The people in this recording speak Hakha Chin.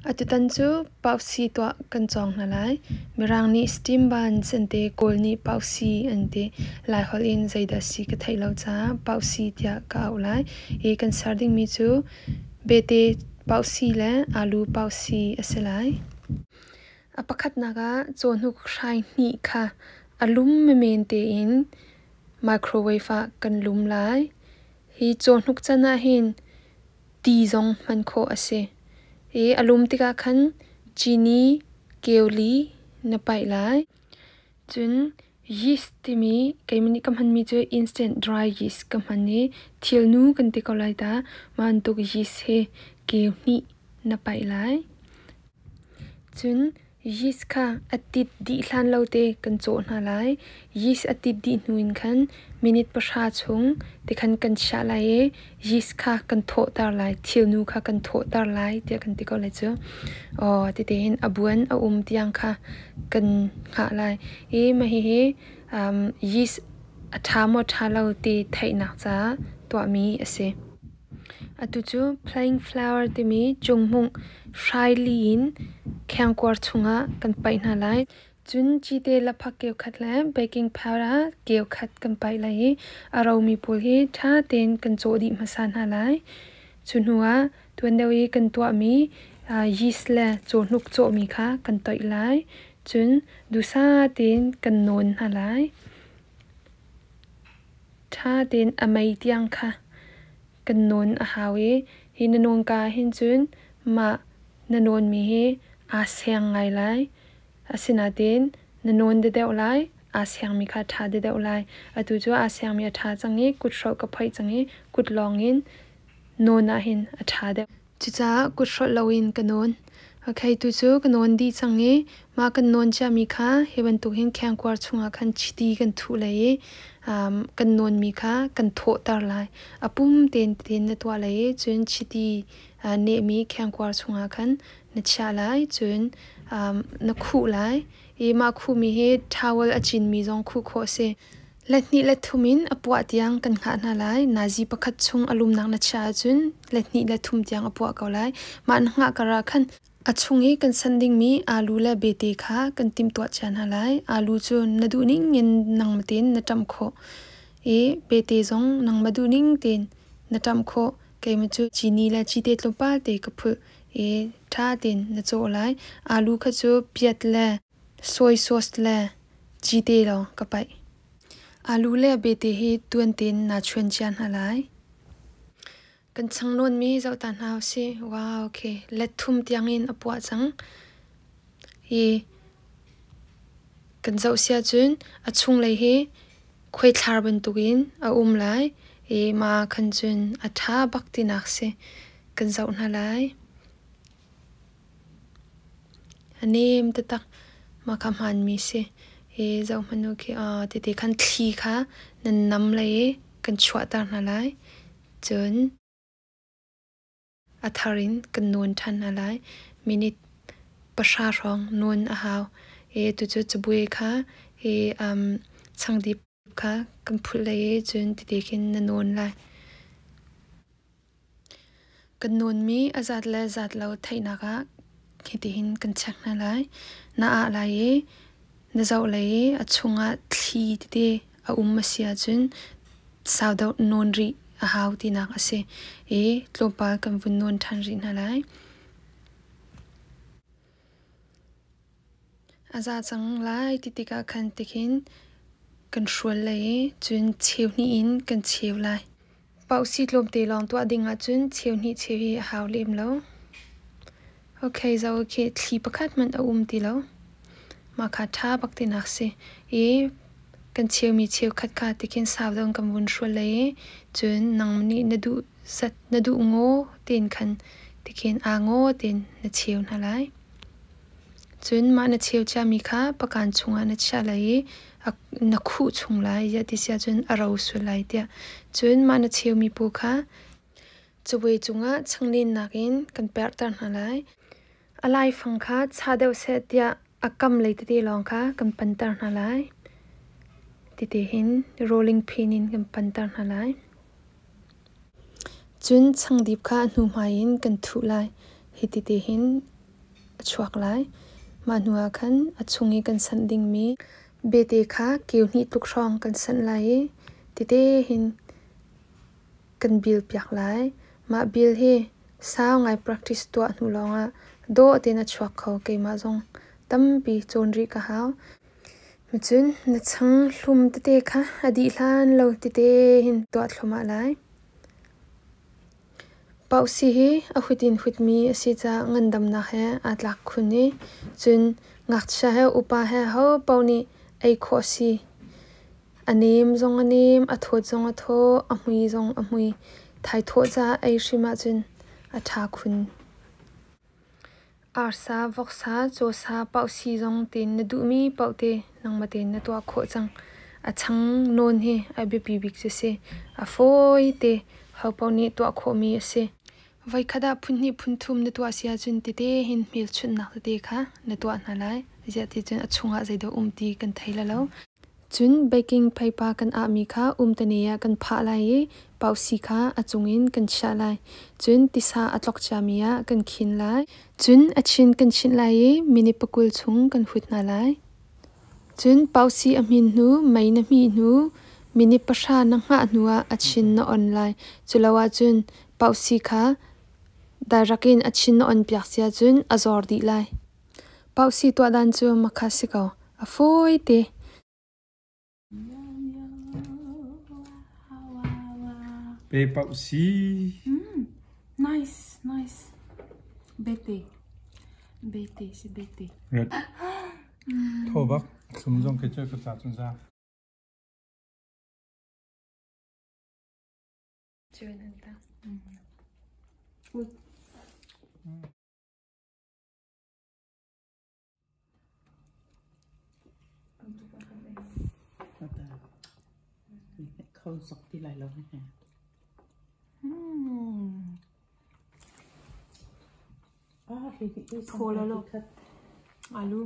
Atutan cu pausi tuah kan cawng hna lai. Mirang nih steam buns an ti, Kawl nih pausi an ti. Laiholh in zeidah si ka theih lo caah pausi tiah ka auh lai. Hi kan ser dingmi cu bete pausi le alu pausi a si lai. A pakhatnak ah cawhnuk hrai hnih kha a lum menmen tein microwave ah kan lum lai. Hi cawhnuk can ah hin ti zong hman khawh a si. I a lum tikah khan cini keuli na paih lai. Cun yeast timi keimah nih ka hmanmi cu instant dry yeast ka hman i thilnu kan ti ko lai ta. Mah bantuk yeast hi keu hnih na paih lai. Cun yeast kha a tit dih hlan lo te kan cawh hna lai. Yeast a tit dih hnu in khan minute 10 chung tikhan kan chiah lai i yeast kha kan thawhter lai. Thilnu kha kan thawhter lai tiah kan ti ko lai cu. Aw tete hin a buan a um tiang kha kan hngah lai. I mah hihi yeast a ṭha maw ṭha lo ti theihnak caah tuahmi a si. Atu cu plain flour timi cungmung hrai li in khengkuar chungah kan paih hna lai. Cun cite laphak keu khat le baking powder keu khat kan paih lai i a romi pawl hi ṭha tein kan cawh dih hmasa hna lai. Cu hnu ah tuan deuh i kan tuahmi yeast le cawhnuk cawhmi kha kan toih lai. Cun duhsah tein kan nawn hna lai. Ṭha tein a mei tiang kha kan nawn a hau i hi na nawn ka ah hin cun mah na nawnmi hi aa seng ngai lai. Asinain na nawn dedeuh lai, aa sengmi kha a ṭha dedeuh lai. Atu cu aa sengmi a ṭha cang i kuthrolh ka phoih cang i kut lawngin nawn ah hin a ṭha deuh. Cucaah kut hrolh loin ka nawn. Okay, tu cu ka nawn dih cang i mah kan nawn ciami kha hi bantuk hin khengkuar chungah khan chiti kan thuh lai i kan nawnmi kha kan thawhter lai. A pum tein tein na tuah lai i cun chiti nehmi khengkuar chungah khan na chiah lai, cun na khuh lai. I mah khuhmi hi towel a cinmi zong khuh khawh a si. Lethnih lethum in a puah tiang kan hngah hna lai. Nazi pakhat chung a lumnak na chiah ahcun lethnih lethum tiang a puah ko lai. Mah na hngah kar ah khan a chung i kan sanh dingmi alu le bete kha kan timhtuah cia hna lai. Alu cu na duh ning in nangmah tein na ṭamh khawh i bete zong nangmah duh ning tein na ṭamh khawh. Keimah cu cini le cite tlawmpal te ka phulh i ṭha tein na cawh lai. Alu kha cu piat le soy sauce le cite lawng ka paih. Alu le bete hi tuan tein naa chuan cia hna lai. Kan chang nawnmi zoh ta hna usih. Wow, okay. Let thum tiangin a puah cang. Hi kan zoh sia cun a chunglei hi khuaithlar bantukin a um lai. I ma khan cun a ṭha bak tinak si. Kan zoh hna lai. A nem taktak. Mah kha hmaanmi si. Hi zoh hmanh u khi tete khan thli kha nan nam lai i kan chuahter hna lai. Cun a thar in kan nawn ṭhan hna lai. Minute 10 hrawng nawn a hau. I tucu cabuai kha hi changdip kha kan phulh lai i cun tete khin na nawn lai. Kan nawnmi a zat le zat lo theihnak ah hitihin kan check hna lai. Na ah lai i na zoh lai i a chungah thli tete a um a si ahcun sau deuh nawn rih a hau tinak a si i tlawmpal kan vun nawn ṭhan rih hna lai. A za cang lai ti tikah khan tikhin kan hrual lai i cun cheu hnih in kan cheu lai. Pausi tlawmte lawng tuah ding ahcun cheu hnih cheu hi a hau lem lo. Okay, zo khi thli pakhat hmanh a um ti lo. Mah kha ṭha bak tinak si. I kan cheumi cheukhat kha tikhin sau deuh in kan vun hrual lai i cun nang nih na duh zat na duh ngaw tiin khan tikhin aa ngaw tiin na cheu hna lai. Cun mah na cheu ciami kha pakan chungah na chiah lai i na khuh chung lai ziah ti si ahcun a ro sual lai tiah. Cun mah na cheumi pawl kha cabuai cungah changlennak in kan perhter hna lai. A laifang kha cha deuh seh tiah a kam lei tete lawng kha kan panter hna lai. Tete hin rolling pin in kan panter hna lai. Cun changdip kha a hnuhmai in kan thuh lai. Hi tete hin. a chuak lai. Mah hnu ah khan a chung i kan sanh dingmi bete kha keu hnih tluk hrawng kan sanh lai i tete hin kan bil piak lai. Mah bil hi sau ngai practice tuah hnu lawngah dawh tein a chuak kho. Keimah zong tampi cawn rih ka hau. Cun na chang hlum tete kha a dih hlan lo tete hin tuah thluahmah lai. Pausi hi a hut in hutmi a si caah ngandamnak he aa tlak khun i cun ngakchia he upa he hopaoh nih ei khawh a si. A nem zong a nem, a thawt zong a thaw, a hmui zong a hmui. Thaithawh caah ei hrim ahcun a ṭha khun. Arsa, voksa, cawsa, pausi zong tiin na duhmi paoh te nangmah tein na tuah khawh cang. A chang nawn hi a biapi bik cu si. A fawi te hopaoh nih tuah khawhmi a si. Voikhat ah phunhnih phunthum na tuah si ahcun tete hin hmelchunhnak tete kha na tuah hna lai. Ziah ti cun a chungah zeidah um ti kan thei la lo. Cun baking paper kan ahmi kha umtane ah kan phah lai i pausi kha a cungin kan chiah lai. Cun tisa a tlok ciami ah kan khin lai. Cun a chin kan chinh lai i minute 20 chung kan hut hna lai. Cun pausi a hmin hnu, mei na hmih hnu, minute 10 na hngah hnu ah a chin na on lai. Culo ahcun pausi kha direct in a chin na on piak si ahcun a zawr dih lai. Pausi tuah dan cu makha si ko. A fawi te. Pe pausi. Nice, nice. Bete. Bete si bete. Red. Tho bak. Thlum zong ke cu ka ca cun za. Cun an ta. Kho sok ti lai lo he. Thaw lo lo. Alu.